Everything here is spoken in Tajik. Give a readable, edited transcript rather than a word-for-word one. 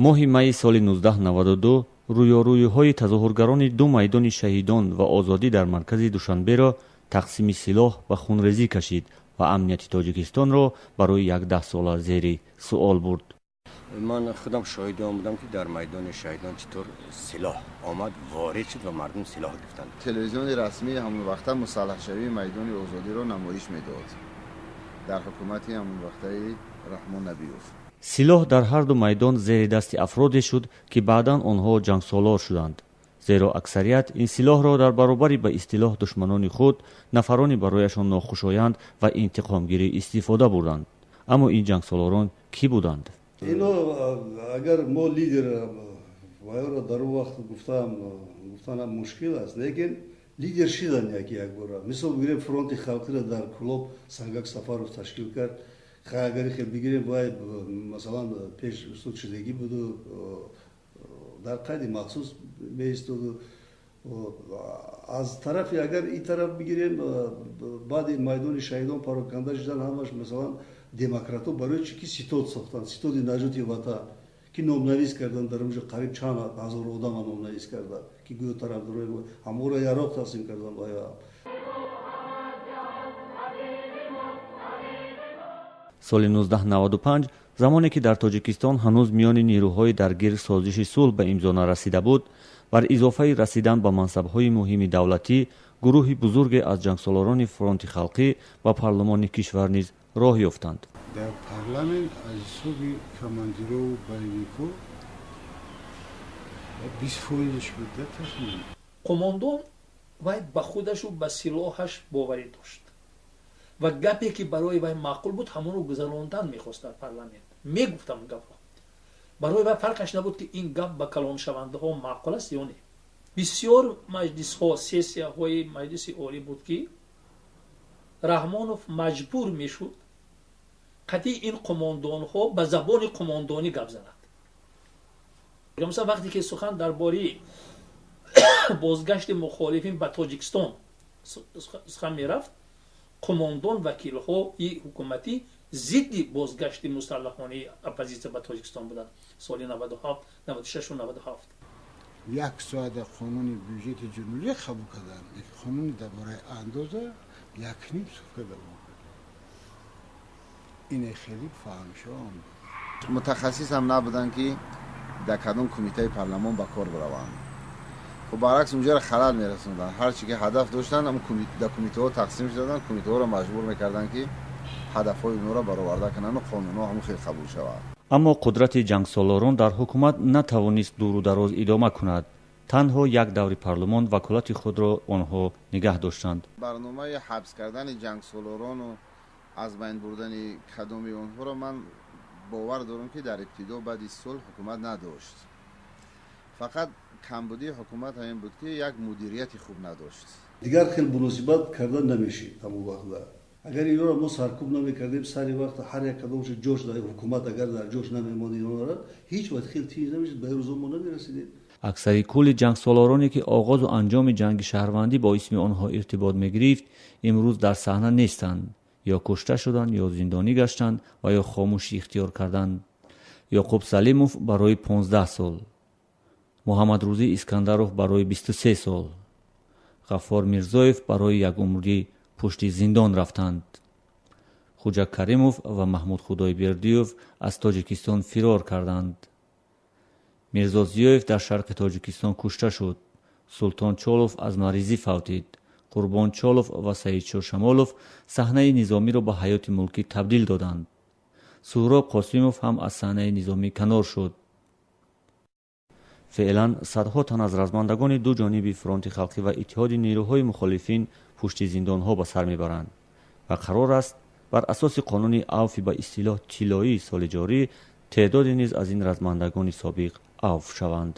Моҳи майи соли 1992 рӯёрӯиҳои тазоҳургарони ду майдони Шаҳидон ва Озодӣ дар маркази Душанберо тақсими силоҳ ва хунрезӣ кашид ва амнияти Тоҷикистонро барои як даҳсола зери суол бурд. Ман худам шоҳиди он будам, ки дар майдони Шаҳидон чӣ силоҳ омад, ворид шуд ва мардум силоҳ гирифтанд. Телевизиони расмии ҳамон вақта мусаллаҳшавии майдони Озодиро намоиш медод дар ҳукумати ҳамон вақтаи Раҳмон Набиёв. Силоҳ дар ҳарду майдон зери дасти афроде шуд, ки баъдан онҳо ҷангсолор шуданд, зеро аксарият ин силоҳро дар баробари ба истилоҳ душманони худ, нафарони барояшон нохушоянд ва интиқомгирӣ истифода бурданд. Аммо ин ҷангсолорон кӣ буданд? Ино агар мо лидер вайро дар он вақт гуфтанам мушкил аст, лекин лидер шидан яки якбора. Мисол бигирем, Фронти халқиро дар Кӯлоб Сангак Сафаров ташкил кард. Агар хел бигирем, вай, масалан, пеш суд шудагӣ буду, дар қайди махсус меистоду. Аз тарафи агар ин тараф бигирем, баъди майдони Шаҳидон пароканда шудан ҳамаш, масалан, демократҳо барои чӣ ки ситод сохтанд, Ситоди наҷоти ватан, ки номнавис карданд, дар онҷо қариб чанд ҳазор одама номнавис карданд, ки гӯё тарафдорои ҳаморо яроқ тақсим карданд. Соли 1995, замоне ки дар Тоҷикистон ҳанӯз миёни нерӯҳои даргир созиши сулҳ ба имзо нарасида буд, бар изофаи расидан ба мансабҳои муҳими давлатӣ, гурӯҳи бузурге аз ҷангсолорони Фронти халқӣ ба парлумони кишвар низ роҳ ёфтанд. Дар парламент аз ҳисоби командирову боевико 20 фоизаш буда тахмин. Қумондон вай ба худашу ба силоҳаш боварӣ дошт ва гапе ки барои вай маъқул буд, ҳамонро гузарондан мехост. Дар парламент мегуфт ҳамон гапро. Барои вай фарқаш набуд, ки ин гап ба калоншавандаҳо маъқул аст ё не. Бисёр маҷлисҳо, сессияҳои Маҷлиси Олӣ буд, ки Раҳмонов маҷбур мешуд қатъи ин қумондонҳо ба забони қумондонӣ гап занад. Масалан, вақте ки сухан дар бораи бозгашти мухолифин ба Тоҷикистон сухан мерафт, қумондон вакилҳои ҳукуматӣ зидди бозгашти мусаллаҳонаи оппозитсия ба Тоҷикистон буданд соли 97, 96, 97. Як соата қонуни бюҷети ҷумҳурӣ қабул карданд, қонуни дар бораи андоза якним сутка давом кард. Ине хеле фаҳмшон. Мутахассис ҳам набуданд, ки дар кадом кумитаи парламон ба кор бираванд. Хуб, баръакс, унҷаро халал мерасонданд. Ҳарчи ки ҳадаф доштанд, дар кумитаҳо тақсим шуданд, кумитаҳоро маҷбур мекарданд, ки ҳадафҳои онҳоро бароварда кунанду қонунҳо ҳамон хел қабул шавад. Аммо қудрати ҷангсолорон дар ҳукумат натавонист дуру дароз идома кунад. Танҳо як даври парлумон ваколати худро онҳо нигаҳ доштанд. Барномаи ҳабс кардани ҷангсолорону аз байн бурдани кадоми онҳоро ман бовар дорам, ки дар ибтидо баъди сулҳ ҳукумат надошт. Фақат камбудии ҳукумат ҳамин буд, ки як мудирияти хуб надошт. Дигар хел муносибат кардан намешид ҳамон вақта. Агар инҳоро мо саркӯб намекардем сари вақт, ҳар як кадомшо ҷош дар ҳукумат агар дар ҷош намемонд, инҳоро ҳеҷ вақт хел тинҷ намешид, ба рӯзо мо намерасидем. Аксари кулли ҷангсолороне, ки оғозу анҷоми ҷанги шаҳрвандӣ бо исми онҳо иртибот мегирифт, имрӯз дар саҳна нестанд: ё кушта шуданд, ё зиндонӣ гаштанд ва ё хомӯшӣ ихтиёр карданд. Ёқуб Салимов барои 15 сол, Муҳаммадрӯзӣ Искандаров барои 23 сол, Ғаффор Мирзоев барои якумрӣ пушти зиндон рафтанд. Хуҷа Каримов ва Маҳмуд Худойбердиев аз Тоҷикистон фирор карданд. Мирзо Зиёев дар шарқи Тоҷикистон кушта шуд. Султон Чолов аз маризӣ фавтид. Қурбон Чолов ва Саидшо Шамолов саҳнаи низомиро ба ҳаёти мулкӣ табдил доданд. Суҳроб Қосимов ҳам аз саҳнаи низомӣ канор шуд. Феълан садҳо тан аз размандагони ду ҷониби Фронти халқӣ ва Иттиҳоди нерӯҳои мухолифин пушти зиндонҳо ба сар мебаранд ва қарор аст, бар асоси қонуни авфи ба истилоҳ тиллоии соли ҷорӣ, теъдоде низ аз ин размандагони собиқ авф шаванд.